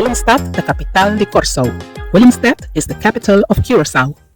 Willemstad ta kapital di Kòrsou. Willemstad is the capital of Curaçao.